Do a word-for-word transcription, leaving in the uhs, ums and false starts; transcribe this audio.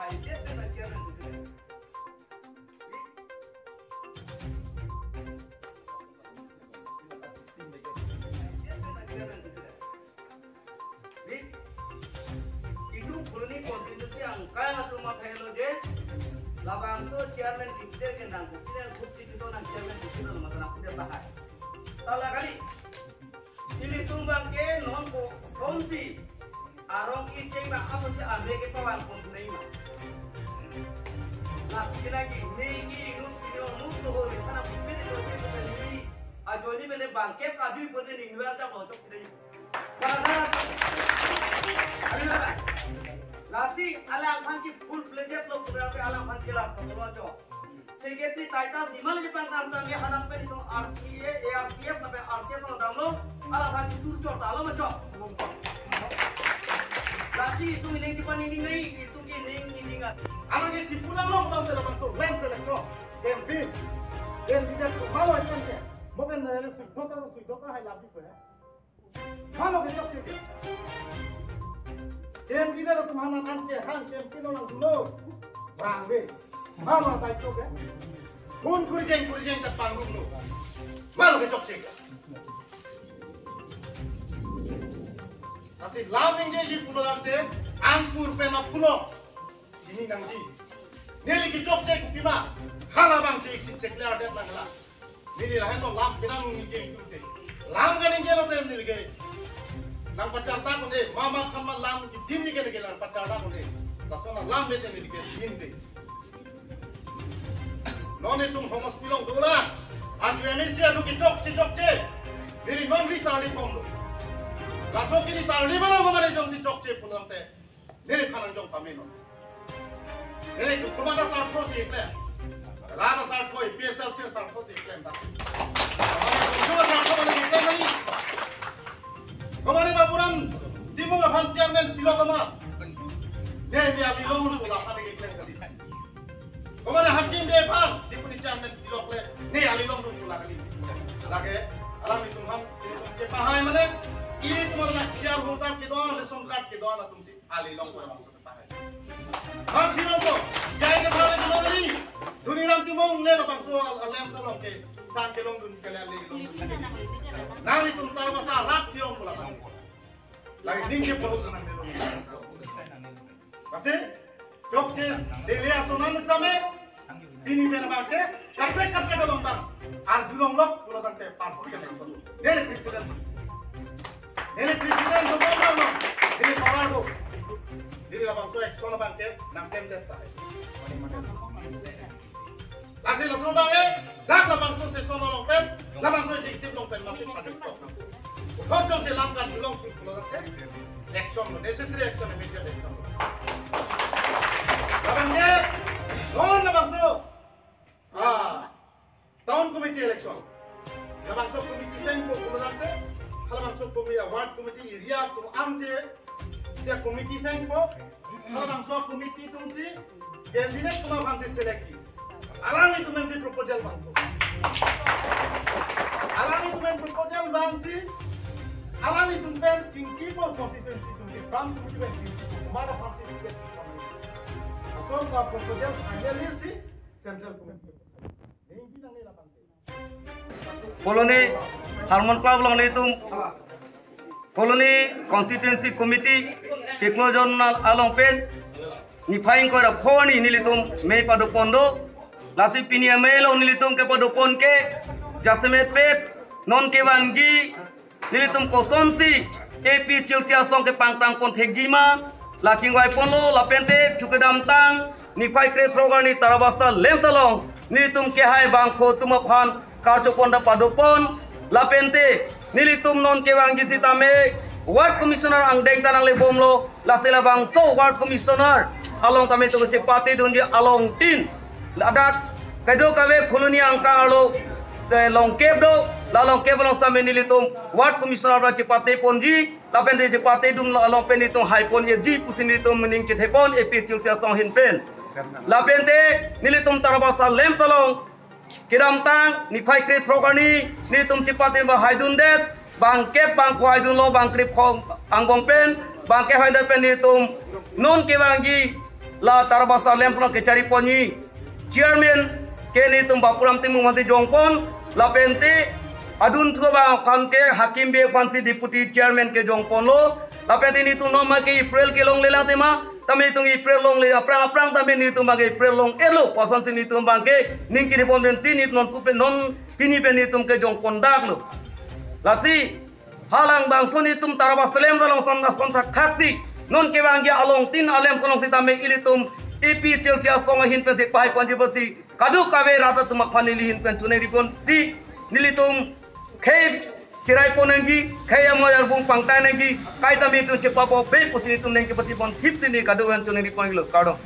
Itum colony constituency angkang atum athai lo je, labangso chairman dikter ke nang, dikter group si nang chairman dikter lo mata nang punya tahai. Tala kali. Ilitum abang ke non ko komsi arong iceng ba apa si ame ke pawan kon tunai ma. Lasi lagi ne ki inut sini inut lo ho ne thana pipin ko ke ni ajo ni bene bangkep kaju ipo de ning wer ja bocok kidai. Lasi alangphan ke full fledged lo program ke alangphan ke lar to lo jo. Secretary Titus Nimal je pangkam tang ya hadak pen itum R C A, A R C S sampai R C S lo damlo, alangphan ke tur chor talo ma chor. Lasi itum ining cepat ining nai, itum ke ining ining ah. Alang ke cipulang lo, pulang sila bangso, lem sila so, campaign, campaign dia tu malu aja ke, mungkin nai sui dota sui dota hai labi pe. Malu ke chokche ke. Kem kina lo tum hana tan ke han kem kino lang dulo. Bang be. Malu tai chok ke. Kun kurjeng kurjeng ta pangrum lo. Malu ke chokche ke. Lasi lam ningjeji pulo tangte angkur pen aphulo. Chini nangji. Neli kechokche kopima. Hala abang che kechek le adet lang la. Neli lahen to lam pinang ningje tute. Lam kaningje lote neli ke. Nang pacharta konde, mama khan ma lam kedimji ke neli ke nang pacharta konde. Lason lam bete neli ke din de. Non itum homosti along dolang. Aju M A C adu kechok, kechokche. Neli non ri tarli pom do. Laso kini tarli mana mana jongsi chokche pulo tangte. Neliphan angjong pamelo. Neli komat asartho si klem. Rat asartho, A P H L C asartho si klem ta. Komat asartho mane klem kali. Komat Baburam Timung aphan chairman pilok komat. Neli alilong ru laphan ke klem kali. Komat Hakim Bey aphan Deputy Chairman pilok le. Neli alilong ru la kali. Lake alanglitum aphan kepahai mane. Itum anak shareholder kedo-an, ration card kedo-an atum si alilong ru la. Rat tirong ko, jai ke thale dun kali. Duni ram Timung le labangso al-, alem salong ke, sang kelong dun kali, alilong dun kali. Nanglitum Tarabasa rat tirong ko labang. Lagi ning ke perut nang kelong. Pasti, chokche, dele asonan same, pini pen abang ke, kaprek kaprek along bang. Arjulong lok, pulo tangte, parpor ke tangte. Neli president. Neli president, do bang, neli power do. Neli labangso action abang ke, nang tem jet sai. Lasi laso abang ke, dak labangso session along pen, labangso executive along pen, masih pakai tok. Kau jongsi lam karjulong, pulo tangte. Action, necessary action, immediate action. Labang ke, non labangso. Ah, town committee election. Labangso committee sengpo pulo tangte, halabangso committee, ward committee, area atum ante, sia committee sengpo, halabangso committee atum si, candidate atum aphan si select ji. Alanglitum pen si proposal bangso. Alanglitum pen proposal bangsi, alanglitum pen chingkipo constituency atum si, bang committee pen chingkipo, komat aphan si select ji. Atum ka proposal final list si, central committee. Colony Harmon Club along nelitum Colony Constituency Committee chiklo jon along pen niphai ingkoi ra pho arni nelitum mei padopon do. Lasi pini amei along nelitum kepadopon ke jasemet pet non kevangji nelitum kosonsi A P H L C asong kepangtang pon thekji ma, la chingvai ponlo, lapente chu kedamtang niphai krethrok arni Tarabasa lemta along nelitum kehai bangpho atum aphan karcho pon ta padopon, lapente nelitum non kevangji sitame ward commissioner angdeng ta nanglebomlo, lasi labangso ward commissioner along tame to chepate dunji along tin. Ladak kado kave colony angkang arlo, eh, longkep do, la longkep along sitame nelitum ward commissioner ra chepate ponji, lapente chepate dun along pen nelitum hai pon-eji pusi nelitum ning chethe pon A P H L C asong ahin pen. Lapente nelitum Tarabasa lemta along kedamtang niphai krethrok arni nelitum chepate ba haidundet, bangkep bangpho haidunlo, bangkrepho angbong pen, bangkep haidundet pen nelitum non kevangji la Tarabasa Lamps along kechari ponji chairman ke nelitum Bapuram Timung aphansi jongpon, lapente adunthu abang ke Hakim Bey aphansi deputy chairman ke jongponlo, lapente nelitum non abang ke April kelonglelang tema, tame nelitum April longle aphrang aphrang tame nelitum abang ke April long-elo pu asonsi nelitum abang ke ning chiniponpensi nelitum non pupe non pini pen nelitum ke jongpondaklo. Lasi halabangso nelitum Tarabasa Lamps along son ason sakhaksi non kevangji along tin alem kolong sitame ilitum A P H L C asong ahin pensi pahai ponji apotsi kadokave rat atum aphan neli ahin pen choningri ponsi nelitum khei cherai pon nangji, khei amoi arbung pangtai nangji, kaita nelitum chepapo be pusi nelitum neng kepati pon thipsi neli kadokave choningri ponlo, kardom.